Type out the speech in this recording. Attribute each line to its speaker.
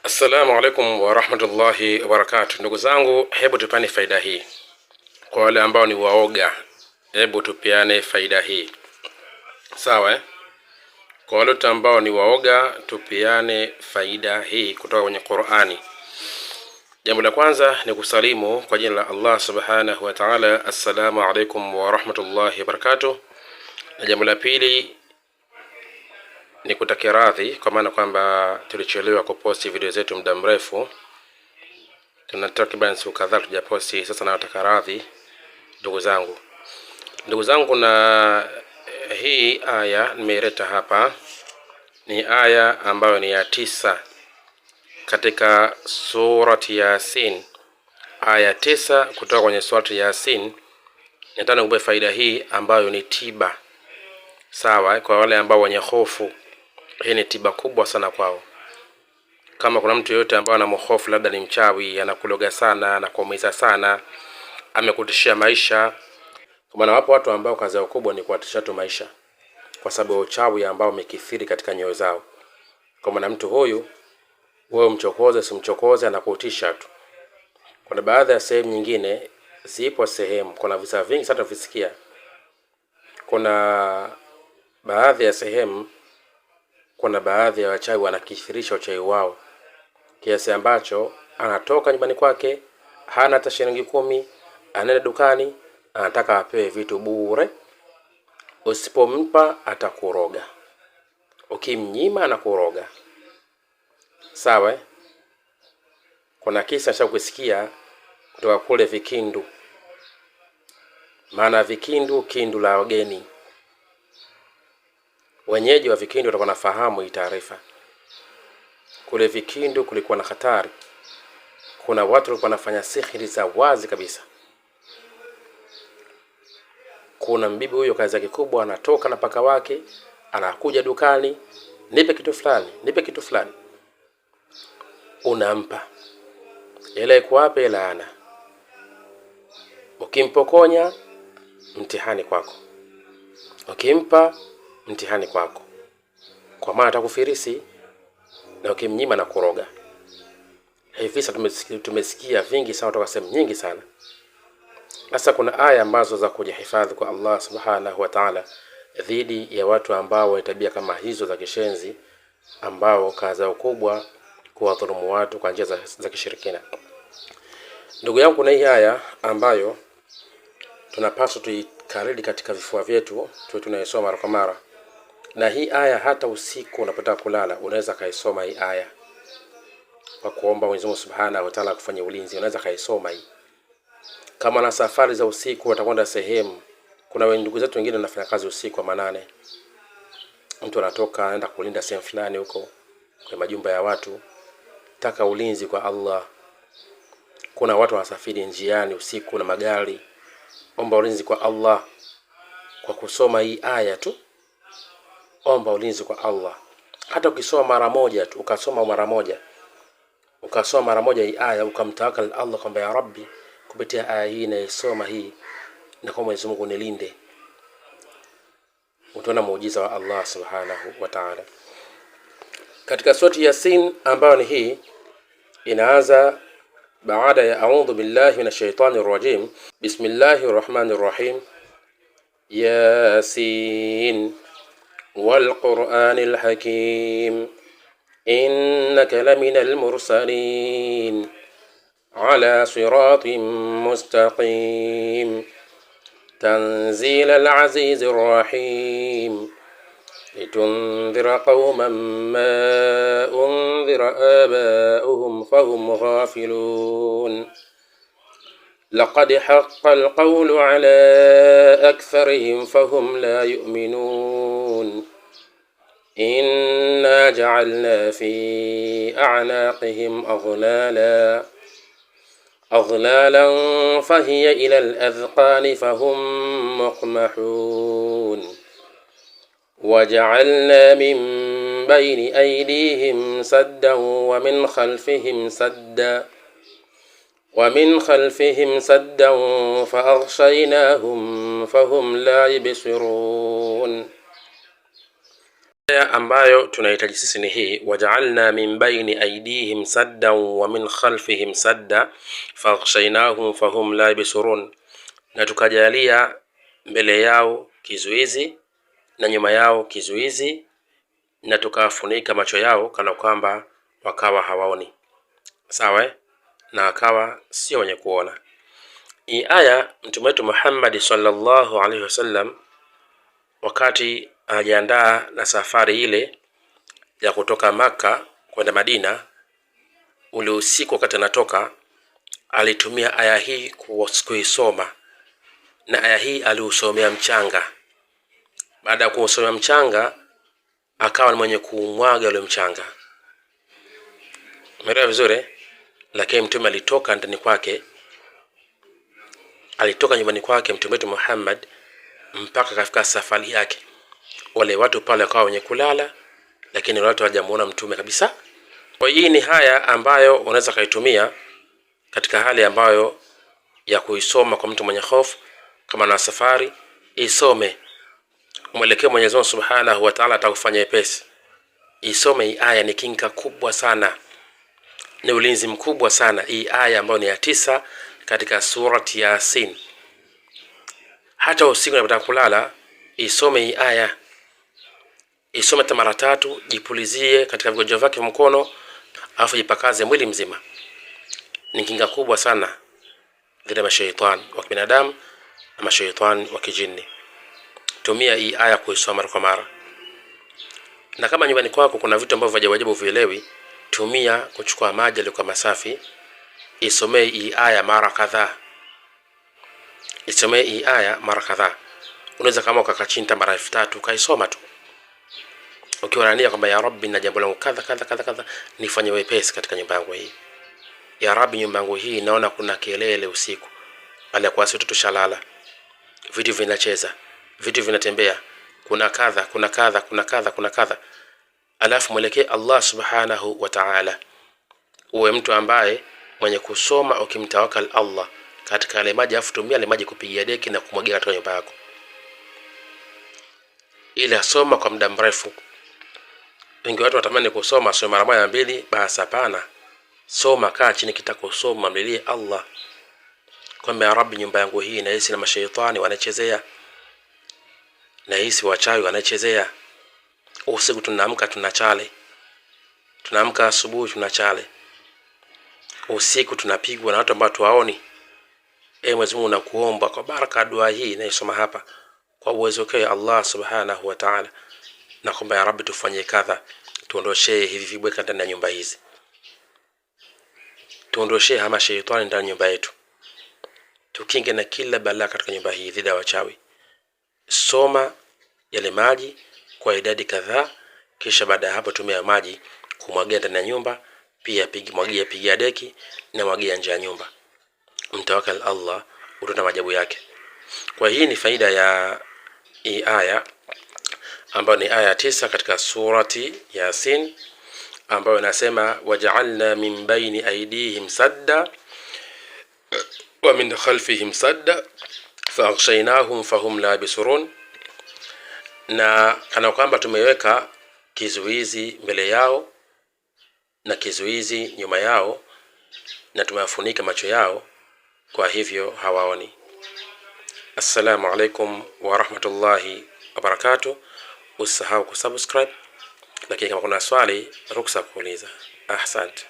Speaker 1: Assalamu alaikum warahmatullahi wabarakatu. Ndugu zangu, hebu tupane faida hii kwa wale ambao ni waoga, hebu tupeane faida hii sawa, eh? Kwa wale ambao ni waoga, tupeane faida hii kutoka kwenye Qur'ani. Jambo la kwanza ni kusalimu kwa jina la Allah subhanahu wa ta'ala, assalamu alaikum warahmatullahi wabarakatuh. Na jambo la pili ni kutakia radhi kwa maana kwamba tulichelewa kuposti video zetu muda mrefu, tuna takriban siku kadhaa tujaposti. Sasa nawataka radhi ndugu zangu, ndugu zangu, na hii aya nimeileta hapa ni aya ambayo ni ya 9 katika surati Yasin, aya 9 kutoka kwenye surati Yasin. Nataka nikupe faida hii ambayo ni tiba, sawa, kwa wale ambao wenye hofu. Hii ni tiba kubwa sana kwao. Kama kuna mtu yoyote ambaye anamhofu, labda ni mchawi, anakuloga sana, anakuumiza sana, amekutishia maisha, kwa maana wapo watu ambao kazi yao kubwa ni kuwatishia tu maisha, kwa sababu ya uchawi ambao umekithiri katika nyoyo zao. Kwa maana mtu huyu, wewe umchokoze simchokoze, anakutisha tu. Kuna baadhi ya sehemu nyingine, zipo sehemu, kuna visa vingi sana tunavisikia. Kuna baadhi ya sehemu, kuna baadhi ya wachawi wanakithirisha uchawi wao kiasi ambacho anatoka nyumbani kwake hana hata shilingi 10, anaenda dukani anataka apewe vitu bure. Usipompa atakuroga, ukimnyima anakuroga. Sawa eh? Kuna kisa cha kusikia kutoka kule Vikindu, maana Vikindu kindu la wageni. Wenyeji wa Vikindu watakuwa nafahamu hii taarifa. Kule Vikindu kulikuwa na hatari, kuna watu walikuwa wanafanya sihiri za wazi kabisa. Kuna mbibi huyo kazi yake kubwa, anatoka na paka wake, anakuja dukani, nipe kitu fulani, nipe kitu fulani, unampa hela. Iko wapi hela? Ana ukimpokonya mtihani kwako, ukimpa mtihani kwako, kwa maana atakufirisi, na ukimnyima na kuroga. Hivi visa tumesikia vingi sana kutoka sehemu nyingi sana. Sasa kuna aya ambazo za kujihifadhi kwa Allah subhanahu wa ta'ala dhidi ya watu ambao wana tabia kama hizo za kishenzi, ambao kazi yao kubwa kuwadhulumu watu kwa njia za kishirikina. Ndugu yangu, kuna hii aya ambayo tunapaswa tuikariri katika vifua vyetu, tuwe tunaisoma mara kwa mara. Na hii aya hata usiku unapotaka kulala unaweza kaisoma hii aya kwa kuomba Mwenyezi Mungu Subhanahu wa Ta'ala kufanya ulinzi. Unaweza kaisoma hii. Kama na safari za usiku watakwenda sehemu, kuna ndugu zetu wengine wanafanya kazi usiku wa manane, mtu anatoka anaenda kulinda sehemu fulani huko kwa majumba ya watu, taka ulinzi kwa Allah. Kuna watu wanasafiri njiani usiku na magari, omba ulinzi kwa Allah kwa kusoma hii aya tu. Omba ulinzi kwa Allah. Hata ukisoma mara moja tu, ukasoma mara moja, ukasoma mara moja hii aya, ukamtawakal Allah kwamba ya Rabbi, kupitia aya hii naisoma hii, na kwa Mwenyezi Mungu nilinde, utaona muujiza wa Allah subhanahu wa ta'ala. Katika surati Yasin ambayo ni hii, inaanza baada ya a'udhu billahi minash shaitani rajim, bismillahir rahmanir rahim, Yasin wal qur'anil hakim innaka laminal mursalin ala siratin mustaqim tanzilal azizir rahim litundhira qauman ma undhira abauhum fahum ghafilun laqad haqqal qawlu ala aktharihim fahum la yu'minun inna ja'alna fi a'naqihim aghlalan fahiya ila al-adhqani fahum muqmahun waja'alna min bayni aydihim saddan wa min khalfihim saddan fa aghshaynahum fahum la yubsirun. Aya ambayo tunahitaji sisi ni hii, wajaalna min baini aidihim saddan wa min khalfihim sadda faghshaynahum fahum la yubsirun, na tukajalia mbele yao kizuizi na nyuma yao kizuizi, na tukafunika macho yao kana kwamba wakawa hawaoni. Sawa eh? Na akawa sio wenye kuona. Hii aya Mtume wetu Muhammad sallallahu alaihi wasallam wakati anajiandaa na safari ile ya kutoka Maka kwenda Madina, ule usiku wakati anatoka, alitumia aya hii kuisoma, na aya hii aliusomea mchanga. Baada ya kuusomea mchanga, akawa ni mwenye kuumwaga ule mchanga. Umeelewa vizuri? Lakini mtume alitoka ndani kwake, alitoka nyumbani kwake mtume wetu Muhammad mpaka akafika safari yake. Wale watu pale wakawa wenye kulala, lakini wale watu hawajamuona mtume kabisa. Kwa hii ni haya ambayo unaweza kaitumia katika hali ambayo ya kuisoma kwa mtu mwenye hofu, kama na safari, isome, mwelekee Mwenyezi Mungu Subhanahu wa Ta'ala, atakufanya wepesi. Isome hii aya, ni kinga kubwa sana, ni ulinzi mkubwa sana, hii aya ambayo ni ya 9 katika surati Yasin. Hata usiku unapotaka kulala, isome hii aya, isome hata mara 3, jipulizie katika viganja vyake vya mkono, alafu jipakaze mwili mzima. Ni kinga kubwa sana dhidi ya mashaitani wa kibinadamu na mashaitani wa kijini. Tumia hii aya kuisoma mara kwa mara. Na kama nyumbani kwako kuna vitu ambavyo hajawajibu vielewi, tumia kuchukua maji yaliyokuwa masafi, isomee hii aya mara kadhaa. Isomee hii aya mara kadhaa. Unaweza kama ukakaa chini mara 3000 ukaisoma tu, ukiwa na nia kwamba ya Rabbi, na jambo langu kadha kadha kadha kadha, nifanye wepesi katika nyumba yangu hii. Ya Rabbi, nyumba yangu hii naona kuna kelele usiku, baada ya kuwa sisi tushalala, vitu vinacheza, vitu vinatembea, kuna kadha, kuna kadha, kuna kadha, kuna kadha. Alafu mwelekee Allah Subhanahu wa Ta'ala. Uwe mtu ambaye mwenye kusoma ukimtawakal Allah katika yale maji, afu tumia yale maji kupigia deki na kumwagia katika nyumba yako. Ila soma kwa muda mrefu. Wengi watu watamani kusoma, soma mara moja mbili, basi hapana. Soma, kaa chini kitako soma, mlilie Allah kwamba ya Rabbi, nyumba yangu hii nahisi na mashaitani wanachezea, nahisi wachawi wanachezea. Usiku tunaamka tunachale, tunaamka asubuhi tunachale, usiku tunapigwa na watu ambao tuwaoni. Mwenyezi Mungu, nakuomba kwa baraka dua hii ninayosoma hapa, kwa uwezo wake Allah Subhanahu wa Ta'ala, na kwamba ya Rabbi tufanye kadha, tuondoshee hivi vibweka ndani ya nyumba hizi, tuondoshee hama sheitani ndani ya nyumba yetu, tukinge na kila balaa katika nyumba hii dhidi ya wachawi. Soma yale maji kwa idadi kadhaa, kisha baada ya hapo tumia maji kumwagia ndani ya nyumba, pia mwagia, pigia deki na mwagia nje ya nyumba. Mtawakal Allah, utaona maajabu yake. Kwa hii ni faida ya hii aya ambayo ni aya 9 katika surati Yasin, ambayo inasema waja'alna min baini aidihim sadda wa min khalfihim sadda faaghshaynahum fahum la yabsurun, na kana kwamba tumeweka kizuizi mbele yao na kizuizi nyuma yao, na tumewafunika macho yao, kwa hivyo hawaoni. Assalamu alaikum wa rahmatullahi wa barakatuh. Usisahau kusubscribe, lakini kama kuna swali ruksa kuuliza. Ahsante.